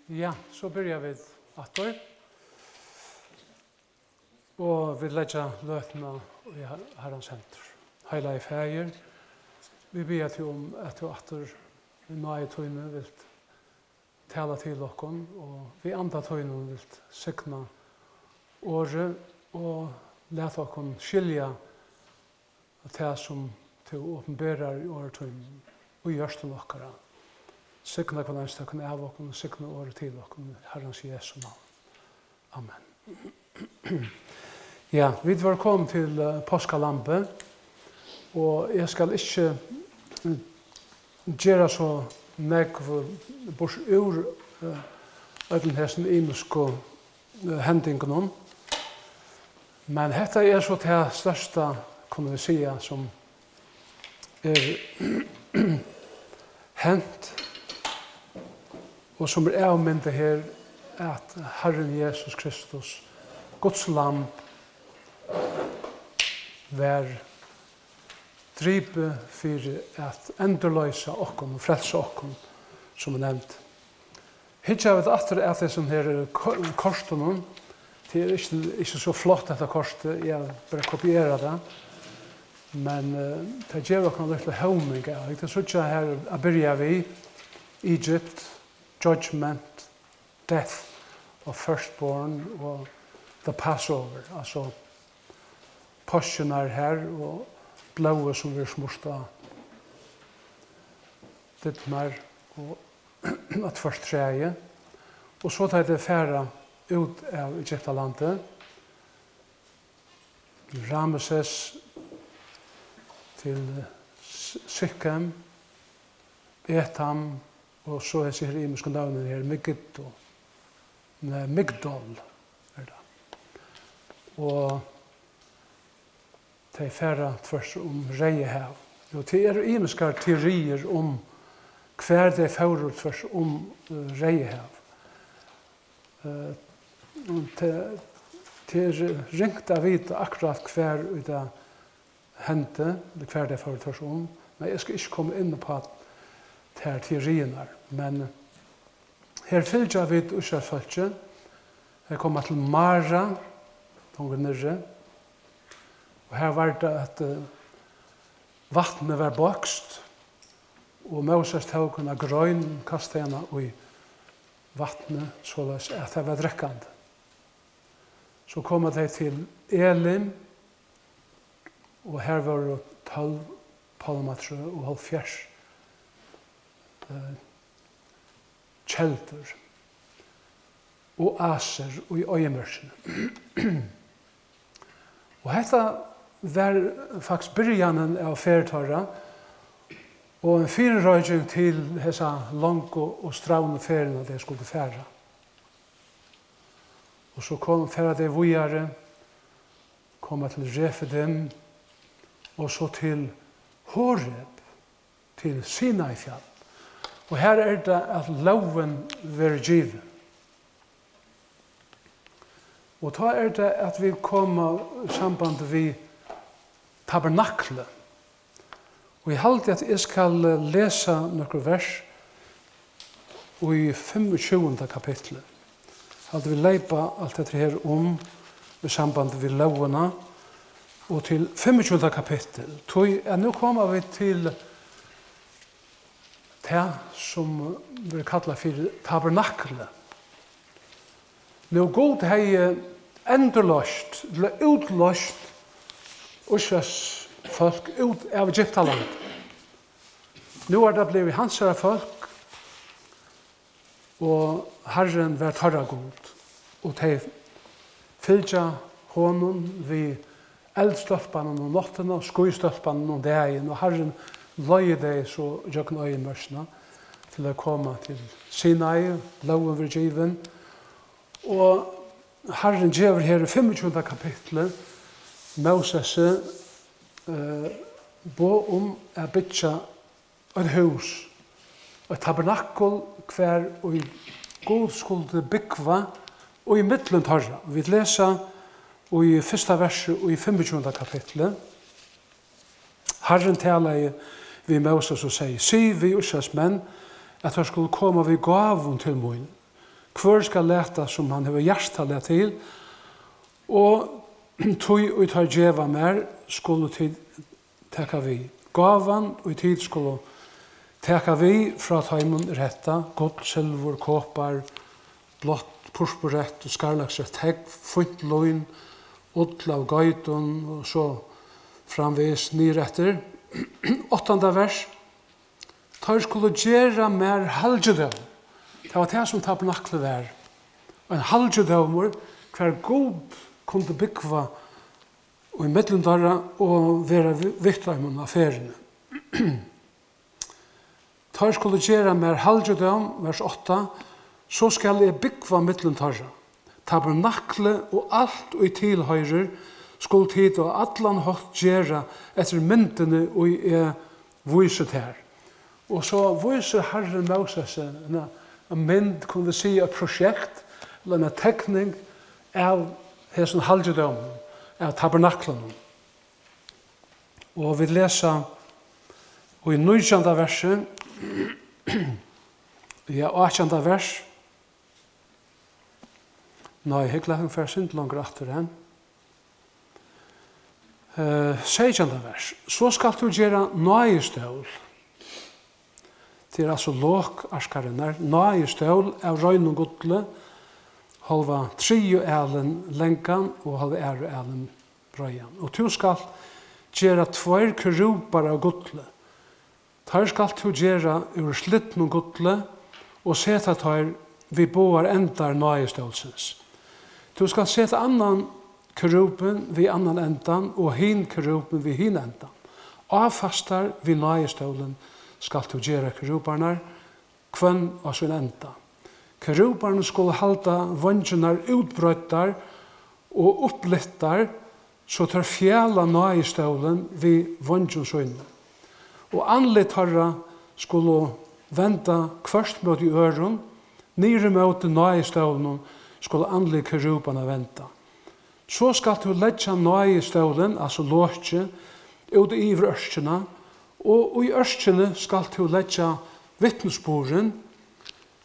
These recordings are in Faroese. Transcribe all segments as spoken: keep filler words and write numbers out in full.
Ja, so byrja vit aftur. Og vit leggja løtuna í Har-, Harrans hendur. Heilagi Faðir, vit biðja teg um, at tú aftur í náði tíni vilt tala til okkum, og við anda tínum vilt signa orðið og lata okkum skilja tað, sum tú opinberar í orði tínum, í hjørtum okkara. Signa hvønn einstakan av okkum og signa orðið til okkum, í Harrans Jesu navn. Amen. Ja, vit vóru komin til, eh, páskalambið, og eg skal ikki, eh, gera so nógv burtur úr, eh, øllum hesum ymisku, eh, hendingunum. Men hetta er so tað størsta, kunnu vit siga, sum er hent, og sum er avmyndað her, at Harrin Jesus Kristus, Guds lamb, var dripið fyri at endurloysa okkum og frelsa okkum, sum er nevnt. Hyggja vit aftur at hesum her ko-, kortunum, tað er ikki, ikki so flott, hetta kortið, eg havi bara kopierað tað, men, eh, tað gevur okkum ein lítla hóming av. Vit síggja her at byrja við Egypt, Judgment, Death of Firstborn og The Passover, altso páskirnar her og blóðið, sum verður smurt á dyrnar og á tvørtræið. Og so tá tey fara út av Egyptalandi, Rameses, til S-, Sikkem, Etam, og so hesi her ymisku nøvnini her, Megiddo, nei, Migdol er tað. Og tey fara tvørtur um Reyðahav. Og tað eru ymiskar teoriir um, hvar tey fóru tvørtur um, eh, Reyðahav. Eh, og tað, tað er ringt at vita akkurát, hvar ið tað hendi, ella hvar tey fóru tvørtur um, men eg skal ikki koma inn uppá tær teoriirnar. Men her fylgja vit Ísraelsfólki. Tey koma til Mara, longur niðri. Og her var tað, at, eh, vatnið var beiskt, og Móses tók eina grein, kastaði hana í vatnið, soleiðis at tað var drekkandi. So koma tey til Elim, og her vóru tólv pálmatrø og hálvfjerðs, eh, keldur, oasir í oyðimørkini. Og hetta var faktiskt byrjanin av ferð teirra, og ein fyrireiking til hesa longu og strævnu ferðina, tey skuldu fara. Og so kom, fara tey víðari, koma til Refidim, og so til Horeb, til Sinai-fjall. Og her er tað, at lógin verður givin. Og tá er tað, at vit koma í samband við tabernaklið. Og eg haldi, at eg skal, eh, lesa nøkur vers í fimmogtjúgunda kapitli. Haldi, vit leypa alt hetta her um í samband við lógina og til fimmogtjúgunda kapittul. Tí at nú koma vit til tað, sum verður kallað fyri tabernaklið. Nú, Gud hevði endurloyst, ella útloyst Ísraels fólk út av Egyptalandi. Nú var tað blivið hansara fólk, og Harrin var teirra Gud, og tey fylgja honum við eldstólpanum um náttina og skýstólpanum um dagin, og Harrin leiðir tey so gjøgnum oyðimørkina til at koma til Sinai, lógin verður givin, og Harrin gevur her í fimmogtjúgunda kapitli Mósesi, eh, boð um at byggja eitt hús, eitt tabernakul, hvar ið Gud skuldi búgva í millum teirra. Vit lesa í fyrsta versi í fimmogtjúgunda kapitli: Harrin talaði við Móses og segði: Sig við Ísraelsmenn, at teir skulu koma við gávum til mín, Hvør skal lata, sum hann hevur hjartalag til, og tí, ið teir geva mær, skulu tit taka við. Gávan, ið tit skulu taka við frá teimum, er hetta: gull, silvur, kopar, blátt, purpurreytt og skarlagsreytt tógv, fínt lín, ull av geitum og so framvegis niðureftir. Áttanda vers. Teir skulu gera mær halgidóm. Tað var tað, sum tabernaklið var. Ein halgidómur, hvar Gud kundi búgva í millum teirra og vera vi-, við teimum á ferðini. Teir skulu gera mær halgidóm, vers átta, so skal eg búgva millum teirra. Tabernaklið og alt, ið tilhoyrir, skulu tit á allan hátt gera eftir myndini, ið eg vísi tær. Og so vísir Harrin Mósesi eina, eina mynd, kunnu vit siga, eitt prosjekt, ella eina tekning av hesum halgidóminum, av tabernaklinum. Og vit lesa í nítjanda versi, ja, átjanda vers. Nei, hygg, lat okkum fara eitt sindur longur aftur enn. Eh, seytjanda vers. So skalt tú gera náðistól. Tað er altso lok arkarinnar. Náðistól av reinum gulli, hálva triðju alin langan og hálva aðru alin breiðan. Og tú skalt gera tveir kerúbar av gulli. Teir skalt tú gera úr slitnum gulli og seta teir við báðar endar náðistólsins. Tú skalt seta annan kerúbin við annan endan og hin kerúbin við hin endan. Áfastar við náðistólin skalt tú gera kerúbarnar, hvønn á sín enda. Kerúbarnir skulu halda veingirnar útbreiddar og upplyftar, so teir fjala náðistólin við veingjum sínum. Og andlit teirra skulu venda hvørt móti øðrum, niður ímóti náðistólinum skulu andlit kerúbanna venda. So skalt tú leggja náðistólin, altso lokið, út yvir ørkina, og í ørkini skalt tú leggja vitnisburðin,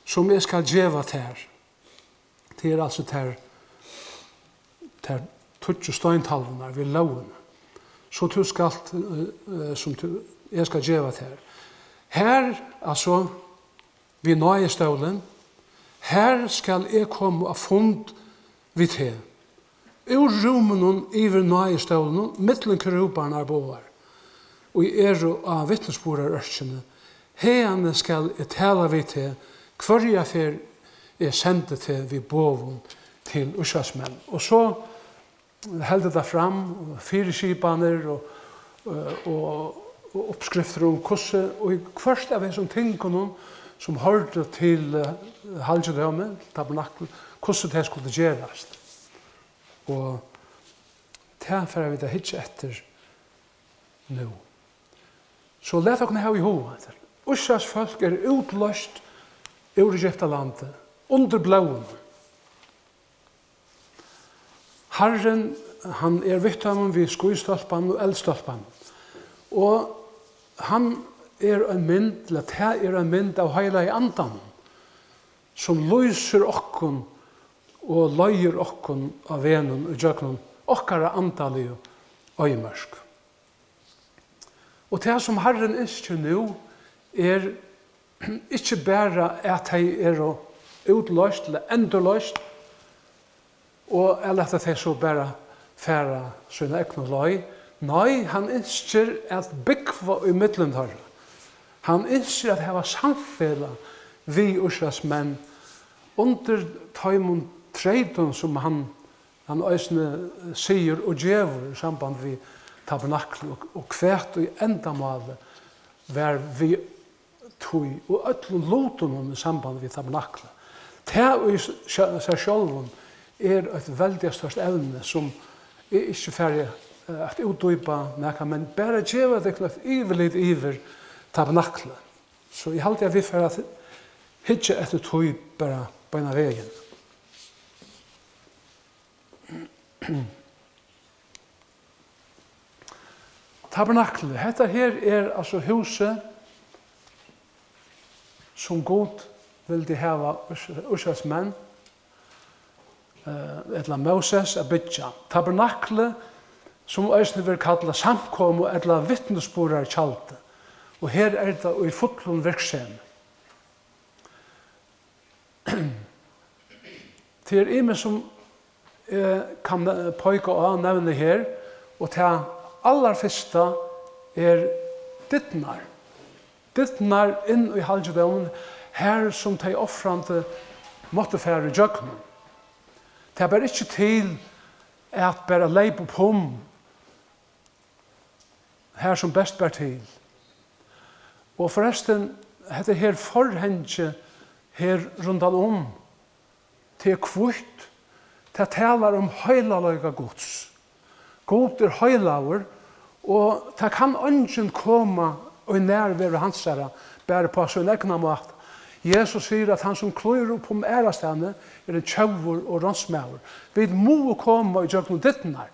sum eg skal geva tær. Tað er altso tær, tær tíggju steintalvurnar við lógini. So tú skalt, eh, eh, sum tú, eg skal geva tær. Har, altso, við náðistólin, har skal eg koma á fund við teg. Úr rúminum yvir náðistólinum, millum kerúbarnar báðar, ið eru á vitnisburðarørkini, haðani skal eg tala við teg, hvørja ferð eg sendi teg við boðum til Ísraelsmenn. Og so heldur tað fram, fyriskipanir og, og, og, og uppskriftir um hvussu, og í hvørt av hesum tingunum, sum hoyrdu til, eh, halgidómin, tabernakl, hvussu tað skuldi gerast. Og tað fara vit at hyggja eftir nú. So lat okkum hava í huga, at Ísraels fólk er útloyst úr Egyptalandi undir blóðinum. Harrin, hann er við teimum við skýstólpanum og eldstólpanum. Og hann er ein mynd, ella tað er ein mynd av Heilaga Andanum, sum lýsir okkum og leiðir okkum á vegnum ígjøgnum okkara andaligu oyðimørk. Og tað, sum Harrin ynskir nú, er ikki bara, at tey eru útloyst ella endurloyst, og at lata tey so bara fara sína egnu leið. Nei, hann ynskir at búgva í millum teirra. Hann ynskir at hava samfelag við Ísraelsmenn undir teimum treytum, sum hann, hann eisini sigur og gevur í samband við tabernaklið, og, og hvat í endamálið var við tí og øllum lutunum í samband við tabernaklið. Tað í sj-, sær sjálvum er eitt veldiga stórt evni, sum eg ikki fari, eh, at útdýpa nakað, men bara geva tykkum eitt yvirlit yvir tabernaklið. So eg haldi, at vit fara at hyggja eftir tí bara beinan vegin. Tabernaklið, hetta her er altso húsið, sum Gud vildi hava Ís-, Ísraelsmenn, eh, ella Móses at byggja. Tabernaklið, sum eisini verður kallað samkomu- ella vitnisburðartjaldið, og her er tað í fullum virksemi. Tað er ymiskt, sum eg kann peika á, nevni her, og tað allarfyrsta er dyrnar. Dyrnar inn í halgidómin, har sum tey ofrandi máttu fara ígjøgnum. Tað bar ikki til at bara leypa upp um, har sum best bar til. Og forrestin, hetta her forhangið her rundan um, tað er hvítt, tað talar um heilagleika Guds. Gud er heilagur, og tað kann eingin koma í nærveru hansara, bara upp á sín egna máta. Jesus sigur, at hann, sum klýr upp um aðrastaðni, er ein tjóvur og ránsmaður. Vit mugu koma ígjøgnum dyrnar.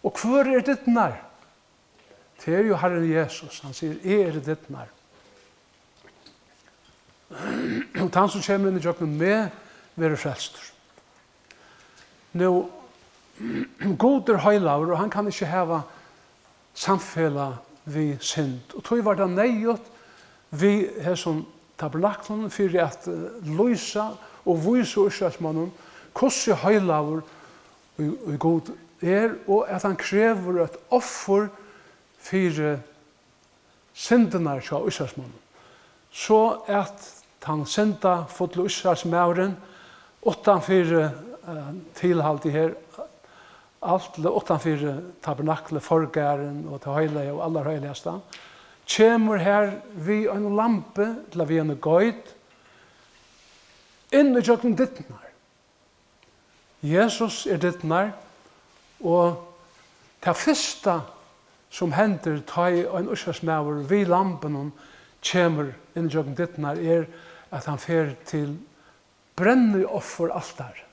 Og hvør er dyrnar? Tað er jú Harrin Jesus. Hann sigur, "Eg eri dyrnar. Og tann, sum kemur inn ígjøgnum meg, verður frelstur." Nú, Gud er heilagur, og hann kann ikki hava samfelag við synd. Og tí var tað neyðugt við hesum tabernaklinum fyri at, eh, lýsa og vísa Ísraelsmonnum, hvussu heilagur í, í Gud er, og at hann krevur eitt offur fyri syndirnar hjá Ísraelsmonnum, so at tann syndafulli Ísraelsmaðurin uttan fyri, eh, tilhaldið her, alt uttan fyri tabernaklið, forgarðin og tað heilaga og allarheiligasta, kemur har við einum lambi, ella við eini geit, inn ígjøgnum dyrnar. Jesus er dyrnar, og tað fyrsta, sum hendir, tá ið ein Ísraelsmaður við lambinum kemur inn gjøgnum dyrnar, er, at hann fer til brenniofferaltarið.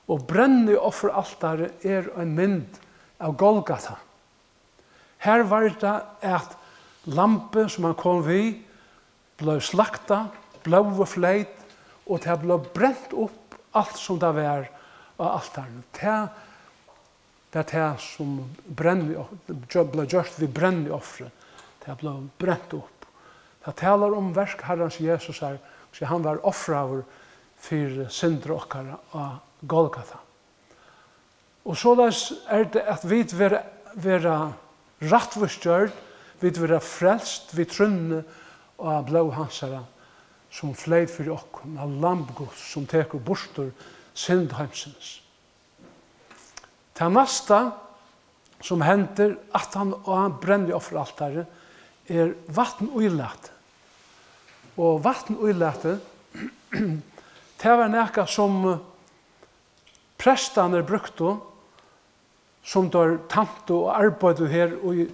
Og brenniofferaltarið er ein mynd av Golgata. Har var tað, at lambið, sum hann kom við, bleiv slaktað, blóðið fleyt, og tað bleiv brent upp, alt sum tað var á altarinum. Tað, tað er tað, sum brenni-, gjø-, bleiv gjørt við brenniofri. Tað bleiv brent upp. Tað talar um verk Harrans Jesusar, so hann var ofraður fyri syndir okkara á Golgata. Og soleiðis er tað, at vit verða, verða rættvísgjørd, vit verða frelst við trúnni á blóð hansara, sum fleyt fyri okkum, á Lamb Guds, sum tekur burtur synd heimsins. Tað næsta, sum hendir aftan á brenniofferaltarið, er vatnílati. Og vatnílati, tað var nakað, sum prestarnir brúktu, sum teir tæntu og arbeiddu her í,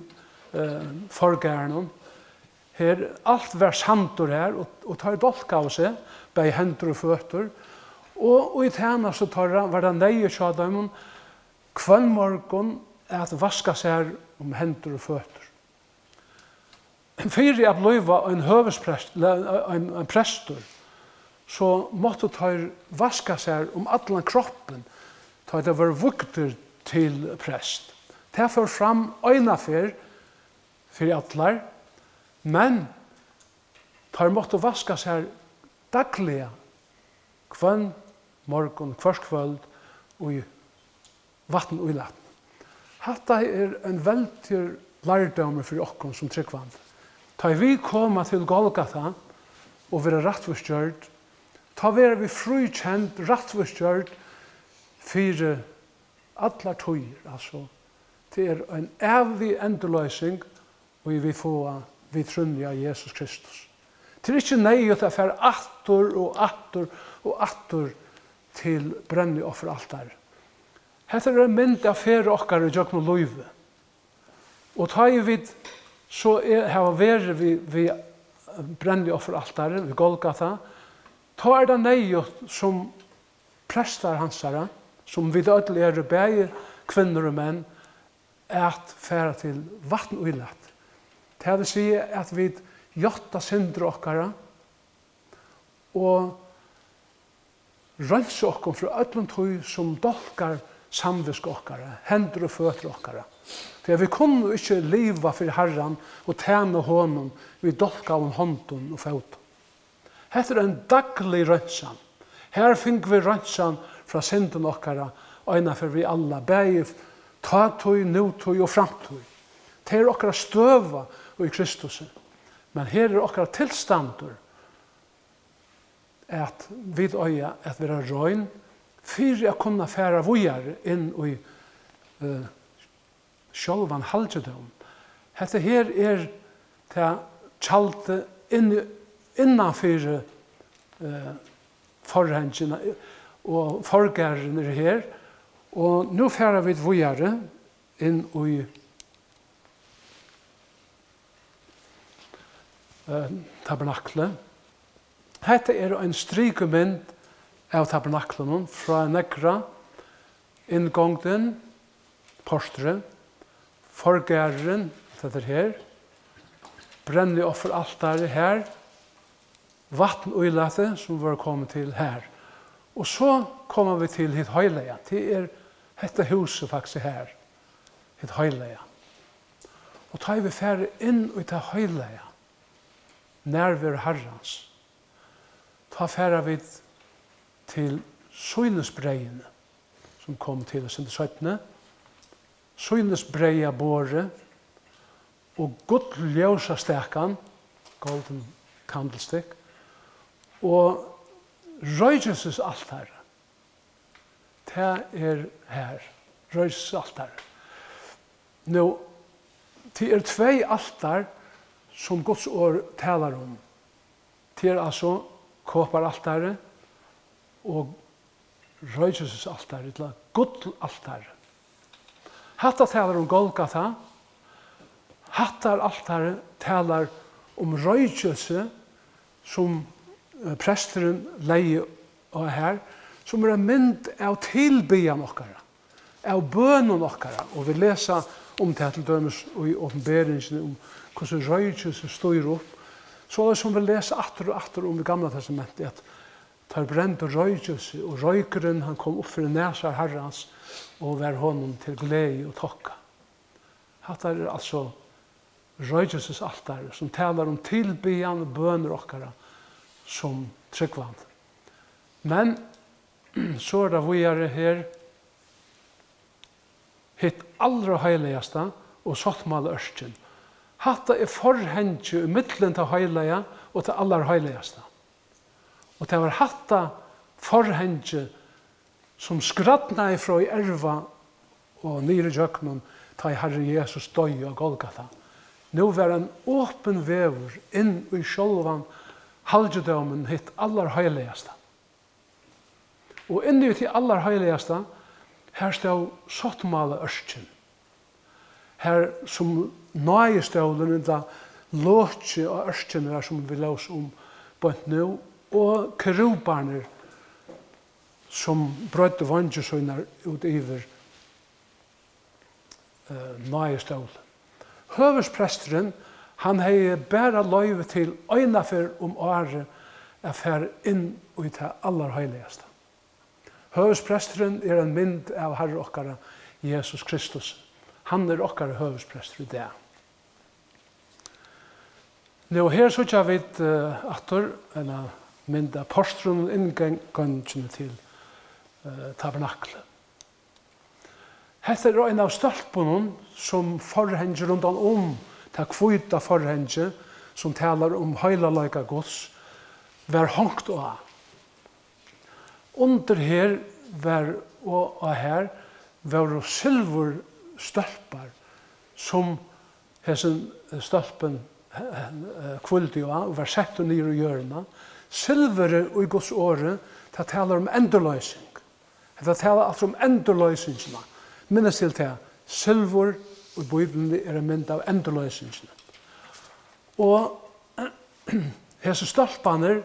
eh, forgarðinum. Her, alt var sandur her, og, og teir dálkaðu seg, bæði hendur og føtur, og í tænastu teirra var tað neyðugt hjá teimum hvønn morgun at vaska sær um hendur og føtur. Fyri at blíva ein høvuðsprest-, ella ein, ein prestur, so máttu teir vaska sær um allan kroppin, tá ið teir vóru vígdir til prest. Tað fór fram eina ferð fyri allar, men teir máttu vaska sær dagliga, hvønn morgun, hvørt kvøld í vatnílatið. Hatta er ein veldigur lærdómur fyri okkum sum trúgvandi. Tá ið vit koma til Golgata og verða rættvísgjørd, tá verða vit fríkend, rættvísgjørd fyri allar tíðir. Altso, tað er ein ævig endurloysing, ið vit fáa við trúnni á Jesus Kristus. Tað er ikki neyðugt at fara aftur og aftur og aftur til brenniofferaltarið. Hetta er ein mynd av ferð okkara ígjøgnum lívið. Og tá ið vit so er, hava verið við, við brenniofferaltarið, við Golgata, tá er tað neyðugt, sum prestar hansara, sum vit øll eru, bæði kvinnur og menn, at fara til vatnílat. Tað vil siga, at vit játta syndir okkara, og reinsa okkum frá øllum tí, sum dálkar samvitsku okkara, hendur og føtur okkara. Tí at vit kunnu ikki liva fyri Harran og tæna honum við dálkaðum hondum og fótum. Hetta er ein daglig reinsan. Her fingu vit reinsan frá syndum okkara, eina ferð við alla, bæði tátíð, nútíð og framtíð. Tað er okkara støða í Kristusi. Men her er okkara tilstandur, at vit eiga at vera rein fyri at kunna fara víðari inn í, eh, sjálvan halgidómin. Hetta her er tað tjaldið inni, innanfyri, eh, forhangina, eh, og forgarðurin er her, og nú fara vit víðari inn í, eh, tabernaklið. Hetta er ein strikumynd av tabernaklinum frá neðra, inngongdin, portrið, forgarðurin, hetta er her, brenniofferaltarið her, vatnílátið, sum vóru komin til har. Og so koma vit til hitt heilaga. Tað er hetta húsið faktiskt her, hitt heilaga. Og tá ið vit fara inn í tað heilaga, nærveru Harrans, tá fara vit til sýnisbreyðini, sum kom til eitt sindur seinni, sýnisbreyðaborðið og gull ljósastakan, golden candlestick, og roykielsisaltarið. Tað er her, roykielsisaltarið. Nú, tað er tvey altar, sum Guds orð talar um. Tað er altso koparaltarið og roykielsisaltarið, ella gullaltarið. Hatta talar um Golgata. Hattaraltarið talar um roykilsi, sum, eh, presturin legði á har, sum er ein mynd av tilbiðjan okkara, av bønum okkara, og vit lesa um tað til dømis í Opinberingini, um hvussu roykilsi stígur upp, soleiðis sum vit lesa aftur og aftur um í Gamla Testamenti, at teir brendu roykilsi, og roykurin, hann kom upp fyri nasar Harrans og var honum til gleði og tokka. Hatta er altso roykilsisaltarið, sum talar um tilbiðjan og bønir okkara sum trúgvandi. Men so er tað víðari her, hitt allarheilagasta og sáttmálaørkin. Hatta er forhangið ímillum tað heilaga og tað allarheilagasta. Og tað var hatta forhangið, sum skrædnaði frá í erva og niður ígjøgnum, tá ið Harrin Jesus doyði á Golgata. Nú var ein opin vegur inn í sjálvan halgidómin, hitt allarheilagasta. Og inni í tí allarheilagasta, har stóð sáttmálaørkin. Har sum náðistólurin, ella lokið á ørkini, har sum vit lósu um beint nú, og kerúbarnir, sum breiddu veingir sínar út yvir, eh, náðistólin. Høvuðspresturin, hann hevði bara loyvi til eina ferð um árið at fara inn í tað allarheilagasta. Høvuðspresturin er ein mynd av Harra okkara, Jesus Kristus. Hann er okkara høvuðsprestur í dag. Nú, her síggja vit, eh, aftur eina mynd av portrinum, inngongini til, eh, tabernaklið. Hetta er ein av stólpunum, sum forhangið rundan um, tað hvíta forhangið, sum talar um heilagleika Guds, var hongt á. Undir her var, og, og her vóru silvurstólpar, sum hesin stólpin, eh, eh, hvíldi á og var settur niður í jørðina. Silvurið í Guds orði, tað talar um endurloysing. Hetta talar alt um endurloysingina. Minnist til tað, silvur í Bíbliuni er ein mynd av endurloysingini. Og hesir stólparnir,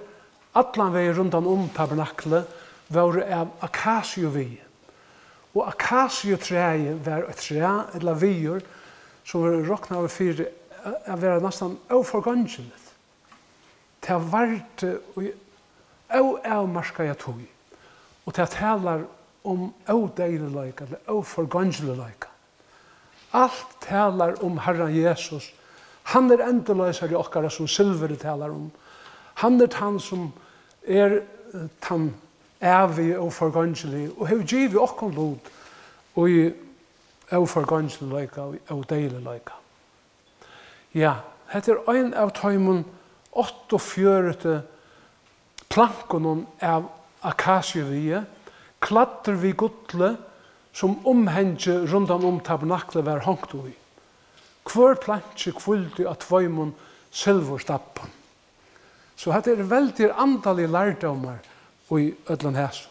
allan vegin rundan um tabernaklið, vóru av akasiuviði. Og akasiutræið var eitt træ, ella viður, sum verður roknaður fyri at vera næstan óforgongiligt. Tað vardi í óavmarkaða tíð, og tað talar um ódeyðiligleika ella óforgongiligleika. Alt talar um Harran Jesus. Hann er endurloysari okkara, sum silvurið talar um. Hann er tann, sum er, eh, tann ævigi og forgongiligi og hevur givið okkum lut í óforgongiligleika og ódeyðiligleika. Ja, hetta er ein av teimum áttaogfjøruti plankunum av akasiuviði, klæddur við gulli, sum umhangið rundan um tabernaklið var hongt í. Hvør planki hvíldi á tveimum silvurstabbum. So hetta eru veldigir andaligir lærdómar í øllum hesum.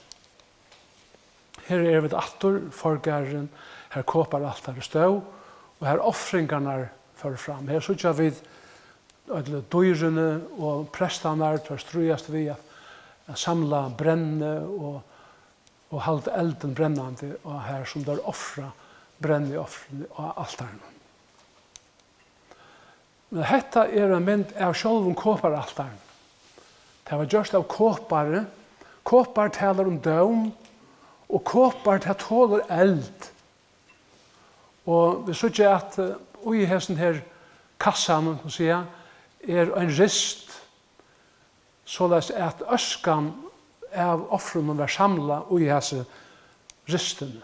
Her eru vit aftur, forgarðurin, har koparaltarið stóð, og har ofringarnar fóru fram. Her síggja vit øll dýrini og prestarnar, teir stríðast við at, at samla brenni og, og halda eldin brennandi, og har sum teir ofra brenniofrini á altarinum. Men hetta er ein mynd av sjálvum koparaltarinum. Tað var gjørt av kopari. Kopar talar um dóm, og kopar, tað tolir eld. Og vit síggja, at, eh, í hesum her kassanum, kann siga, er ein rist, soleiðis at øskan av ofrunum var samlað í hasi ristini.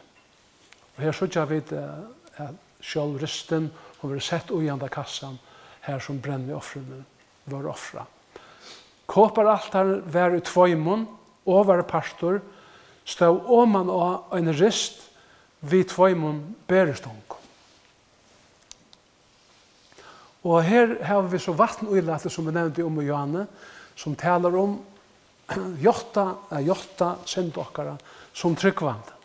Og her síggja vit, eh, at sjálv ristin, hon verður sett í handa kassan, har sum brenniofrini vórðu ofrað. Koparaltarið var í tveimum, ovari partur stóð oman á ein rist við tveimum beristongum. Og her hava vit so vatnílátið, sum eg nevndi um í áðni, sum talar um játta, at játta synd okkara sum trúgvandi.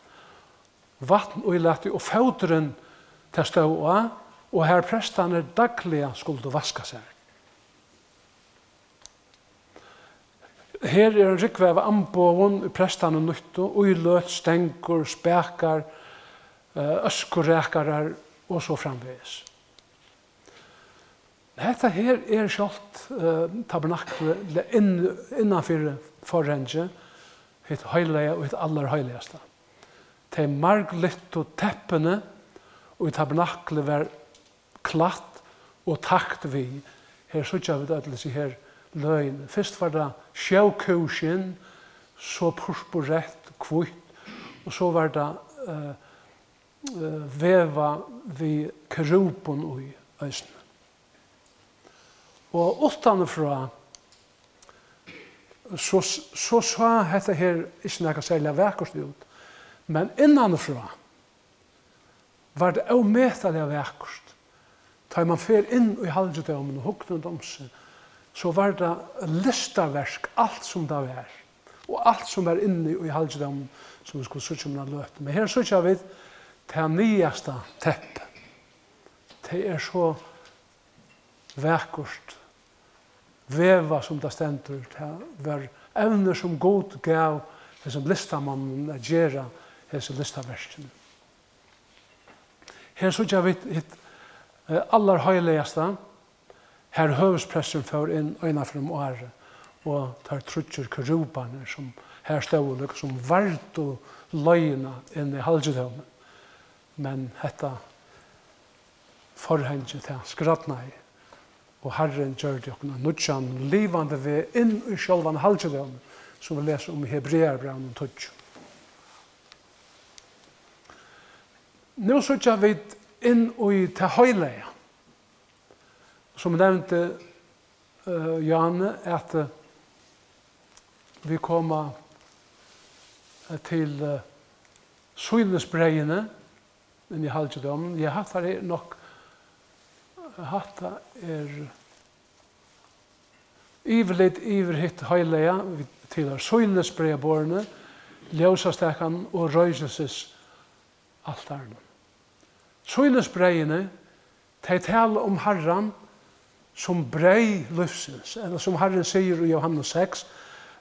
Vatnílátið og fóturin, tað stóð á, og har prestarnir dagliga skuldu vaska sær. Her er ein rúgva av amboðum, ið prestarnir nýttu, íløt, stengur, spakar, eh, øskurakarar og so framvegis. Hetta her er sjálvt, eh, tabernaklið, le-, inn-, innanfyri forhangið, hitt heilaga og hitt allarheiligasta. Tey marglittu teppini, ið tabernaklið var klætt og takt við. Her síggja vit øll hesi her løgini. Fyrst var tað sjókúskinn, so purpurreytt, hvítt, og so var tað, eh, eh, vevað við kerubum í eisini. Og uttanfrá, so, so sá hetta her ikki nakað serliga vakurt út, men innanfrá var tað ómetaliga vakurt. Tá ið mann fer inn í halgidómin og hugnar um seg, so var tað listaverk, alt sum tað var, og alt sum var inni í halgidóminum, sum vit skulu síggja um eina løtu. Men her síggja vit tað niðasta teppið. Tað er so vakurt vevað, sum tað stendur. Tað var evnir, sum Gud gav hesum listamanninum at gera hesi listaverkini. Her síggja vit hitt, eh, allarheiligasta, har høvuðspresturin fór inn eina ferð um árið, og teir tríggir kerubarnir, sum har stóðu, líka sum vardu leiðina inn í halgidómin. Men hetta forhangið, tað skrædnaði, og Harrin gjørdi okkum ein nýggjan, livandi veg inn í sjálvan halgidómin, sum vit lesa um í Hebrearabrævinum tíggju. Nú síggja vit inn í tað heilaga. Sum eg nevndi, eh, Jane, at, eh, vit koma, eh, til, eh, sýnisbreyðini inn í halgidómin. Ja, hatta er nokk, hatta er yvirlit yvir hitt heilaga. Vit tilhoyra sýnisbreyðaborðini, ljósastakan og roykilosaltarinum. Sýnisbreyðini, tey tala um Harran sum breyð lívsins, ella sum Harrin sigur í Jóhannes seks,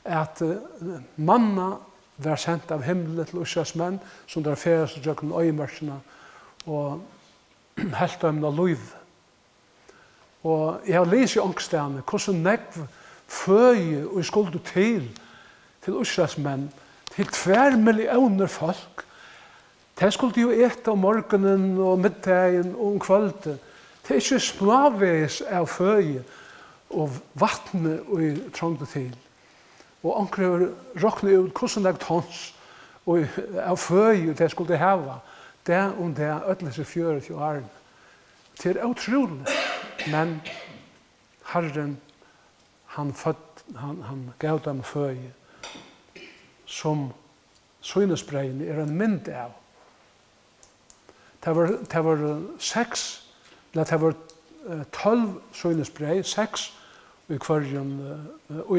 at, eh, manna var sent av himli til Ísraelsmenn, sum teir ferðast gjøgnum oyðimørkina og helt teimum á lív. Og eg havi lisið onkustaðni, hvussu nógv føði ið skuldi til, til Ísraelsmenn, til tvær milliónir fólk. Tey skuldu jú eta um morgunin og middagin og um kvøldið. Tað er ikki smávegis av føði og vatni, ið trongdi til. Og onkur hevur roknað út, hvussu nógv tons og av føði tey skuldu hava dag um dag, øll hesi fjøruti árini. Tað er ótrúligt, men Harrin, hann fødd-, hann, hann gav teimum føði, sum sýnisbreyðini eru ein mynd av. Tað vóru, tað vóru seks, nei, tað vóru, eh, tólv sýnisbreyð, seks í hvørjum, eh,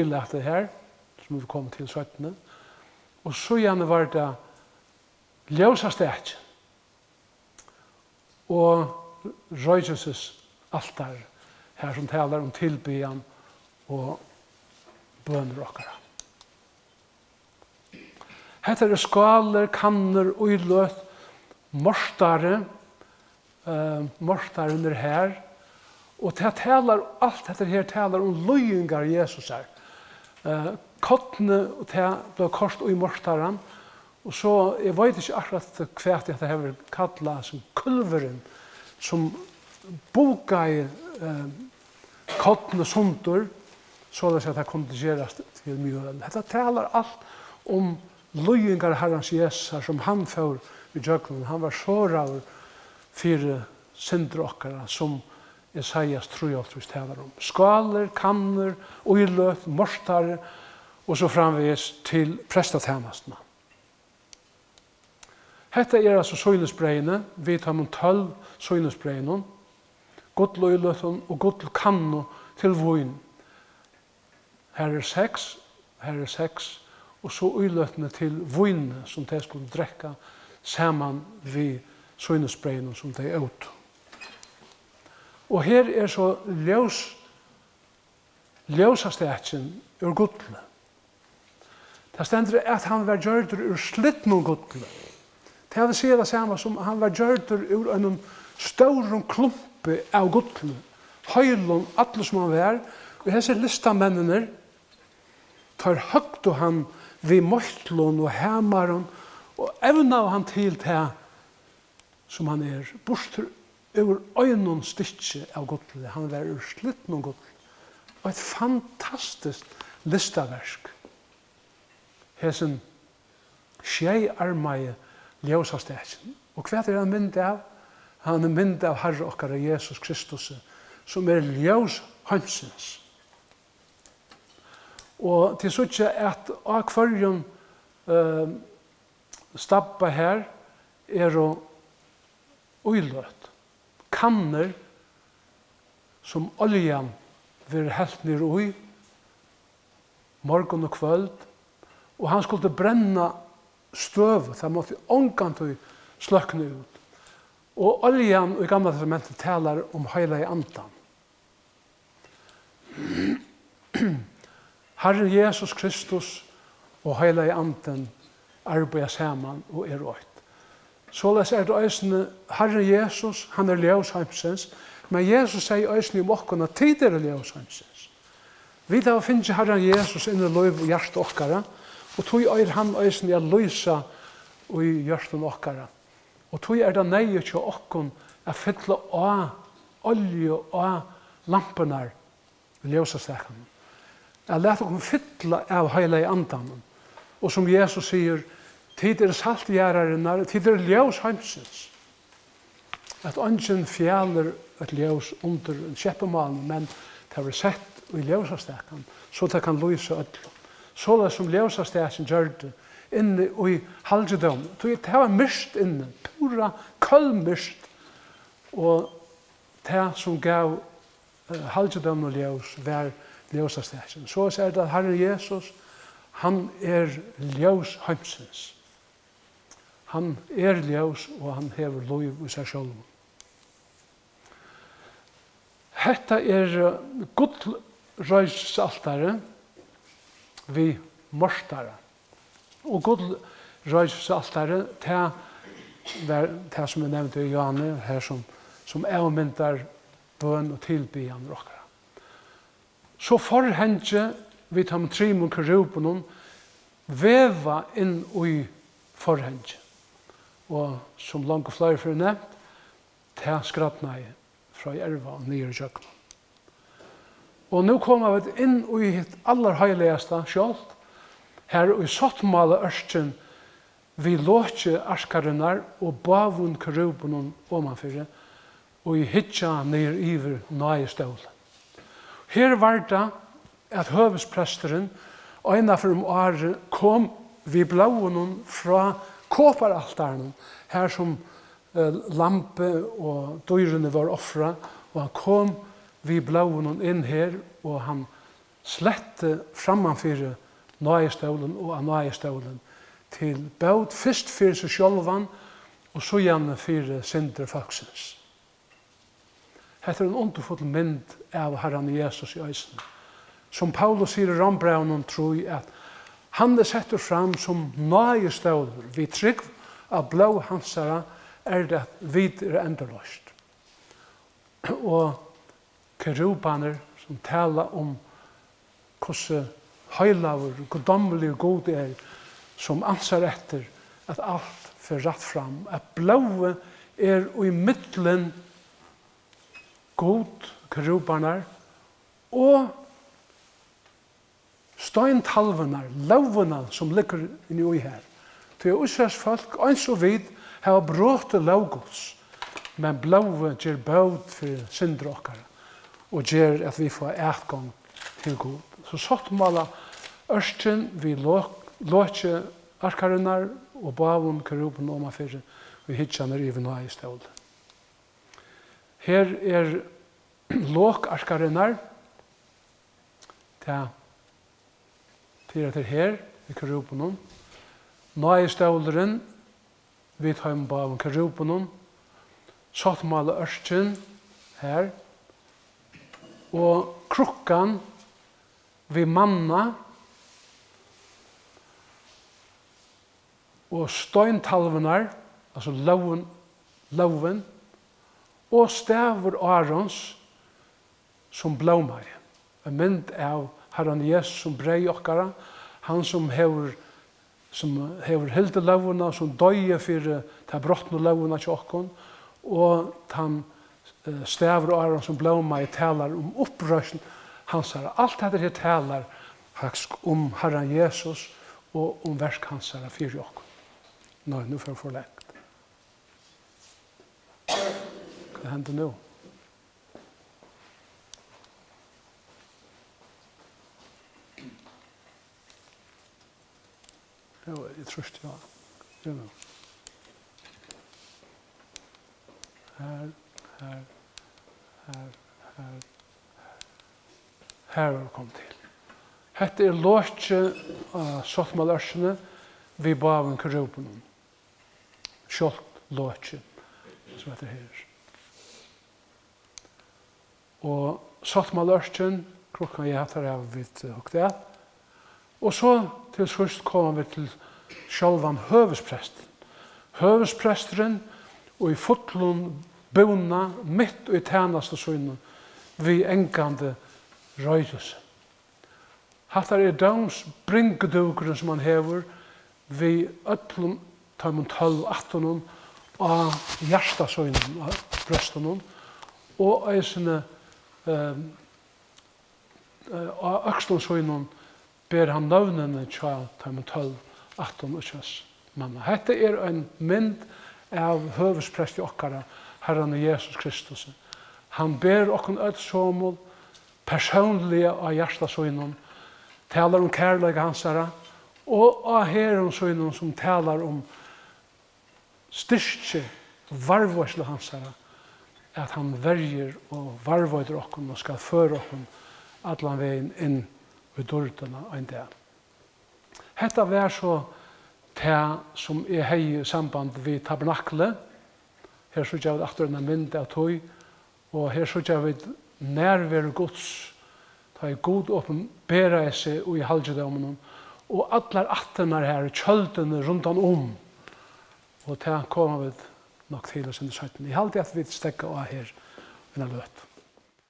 ílati her, sum vit koma til seinni. Og síðani var tað ljósastakin og roykilosaltar, har sum talar um tilbiðjan og bønir okkara. Hetta eru skálir, kannur, íløt, mortari, eh, mortarin er har, og tað talar, alt hetta her talar um líðingar Jesusar. Eh, kornið, og tað bleiv koyrt í mortaran, og so, eg veit ikki akkurát, hvat hetta hevur kallað, sum kúlvurin, sum bukaði, eh, kornið sundur, soleiðis at tað kundi gerast til mjøl. Hetta talar alt um líðingar Harrans Jesusar, sum hann fór ígjøgnum. Hann var sáraður fyri syndir okkara, sum Esaias trýoghálvtrýss talar um. Skálir, kannur, íløt, mortari og so framvegis til prestatænastuna. Hetta er altso sýnisbreyðini, við teimum tólv sýnisbreyðunum, gullíløtum og gullkannu til vín. Har er seks, har er seks, og so íløtini til vínið, sum tey skuldu drekka saman við sýnisbreyðunum, sum tey ótu. Og her er so ljós, ljósastakin úr gulli. Tað stendur, at hann var gjørdur úr slitnum gulli. Tað vil siga tað sama sum, hann var gjørdur úr einum stórum klumpi av gulli, heilum, allur sum hann var. Og hesir listamenninir, teir høgdu hann við meitlum og hamarum og evnaðu hann til tað, sum hann er, burtur úr einum stykki av gulli. Hann var úr slitnum gulli. Eitt fantastiskt listaverk, hesin sjejarmaði ljósastakin. Og hvat er hann mynd av? Hann er mynd av Harra okkara Jesus Kristus, sum er ljós heimsins. Og tit síggja, at á hvørjum, eh, stabba her eru íløt, kannur, sum oljan verður helt niður í morgun og kvøld, og hann skuldi brenna støðugt, tað mátti ongantíð sløkna út. Og oljan í Gamla Testamenti talar um Heilaga Andan. Harrin Jesus Kristus og Heilagi Andin arbeiða saman og eru eitt. Soleiðis er tað eisini, Harrin Jesus, hann er ljós heimsins, men Jesus segði eisini um okkum, at tit eru ljós heimsins. Vit hava fingið Harran Jesus inn í lív og hjarta okkara, og tí eigur hann eisini at lýsa í hjørtum okkara. Og tí er tað neyðugt hjá okkum at fylla á olju á lampurnar í ljósastakanum. At lata okkum fylla av Heilaga Andanum. Og sum Jesus sigur, tit eru salt jarðarinnar, tit eru ljós heimsins. At eingin fjalir eitt ljós undir ein skeppimálning, men tað verður sett í ljósastakan, so tað kann lýsa øllum. Soleiðis sum ljósastakin gjørdi inni í halgidóminum. Tí tað var myrkt inni, púra kølmyrkt. Og tað, sum gav, eh, halgidóminum ljós, var ljósastakin. Soleiðis er tað, at Harrin Jesus, hann er ljós heimsins. Hann er ljós, og hann hevur lív í sær sjálvum. Hetta er, eh, gullroykilosaltarið við mortara. Og gullroykilosaltarið, tað var tað, sum eg nevndi í Jóhannes, her sum, sum avmyndar bøn og tilbiðjan okkara. So forhangið við teimum trimum kerúbunum, veva inn í forhangið. Og sum longu fleiri ferðir nevnt, tað skrædnaði frá erva og niður ígjøgnum. Og nú koma vit inn í hitt allarheiligasta sjálvt, har í sáttmálaørkin við loki arkarinnar og báðum kerúbunum omanfyri, og hyggja niður yvir náðistólin. Her var tað, at høvuðspresturin eina ferð um árið kom við blóðinum frá koparaltarinum, har sum, eh, lambið og dýrini vóru ofrað, og hann kom við blóðinum inn her, og hann sletti framman fyri náðistólin og á náðistólin til bót, fyrst fyri seg sjálvan og síðani fyri syndir fólksins. Hetta er ein undurfull mynd av Harranum Jesusi eisini. Sum Paulus sigur í Rómbrævinum trý, at hann er settur fram sum náðistólur, við trúgv á blóð hansara er tað, at vit eru endurloyst. Og kerúbarnir, sum tala um, hvussu heilagur, guddommiligur Gud er, sum ansar eftir, at alt fer rætt fram, at blóðið er í millum Gud, kerúbarnar, og steintalvurnar, lógina, sum liggur inni í har. Tí at Ísraels fólk, eins og vit, hava brotið lóg Guds, men blóðið ger bót fyri syndir okkara og ger, at vit fáa atgongd til Gud. So sáttmálaørkin við lok-, loki arkarinnar og báðum kerúbunum omanfyri, við hyggjarnar yvir náðistólin. Her er lok arkarinnar, tað, tað er hetta her, við kerúbunum. Náðistólurin við teimum báðum kerúbunum. Sáttmálaørkin her. Og krukkan við manna. Og steintalvurnar, altso lógin, lógin, og stavur Árons, sum blómaði. Ein mynd av Harranum Jesusi sum breyð okkara, hann sum hevur, sum hevur hildið lógina, sum doyði fyri ta brotnu lógina hjá okkum, og tann, eh, stavur Árons sum blómaði talar um uppreisn hansara. Alt hetta her talar faktiskt um Harran Jesus og um verk hansara fyri okkum. Nei, nú fór eg for langt. Hvat hendi nú? Jú, eg trýsti á. Jú, nú. Har, har, har, har. Har var komið til. Hetta er lokið á sáttmálaørkini við báðum kerúbunum. Sjálvt lokið, sum hetta her er. Og sáttmálaørkin, krukkan, ja, har hava vit, eh, hugt at. Og so til síðst koma vit til sjálvan høvuðsprestin. Høvuðspresturin í fullum búna, mitt í tænastu síni, við angandi royðilsi. Hatta er dómsbringudúkurin, sum hann hevur við øllum teimum tólv ættunum á hjarta sínum, á brjóstunum, og eisini, ehm, eh, á økslum sínum ber hann nøvnini hjá teimum tólv ættum Ísraels manna. Hetta er ein mynd av høvuðspresti okkara, Harranum Jesus Kristus. Hann ber okkum øll somul persónliga á hjarta sínum, talar um kærleika hansara, og á herðum sínum, sum talar um styrki, varðveitslu hansara, at hann verjir og varðveitir okkum og skal føra okkum allan vegin inn í dýrdina ein dag. Hetta var so tað, sum eg hevði í samband við tabernaklið. Her síggja vit aftur eina mynd av tí, og her síggja vit nærveru Guds, tá ið Gud opinberaði seg í halgidóminum, og allar ættirnar har, tjøldini rundan um, og tað koma vit nokk til eitt sindur seinni. Eg haldi, at vit steðga á her eina løtu.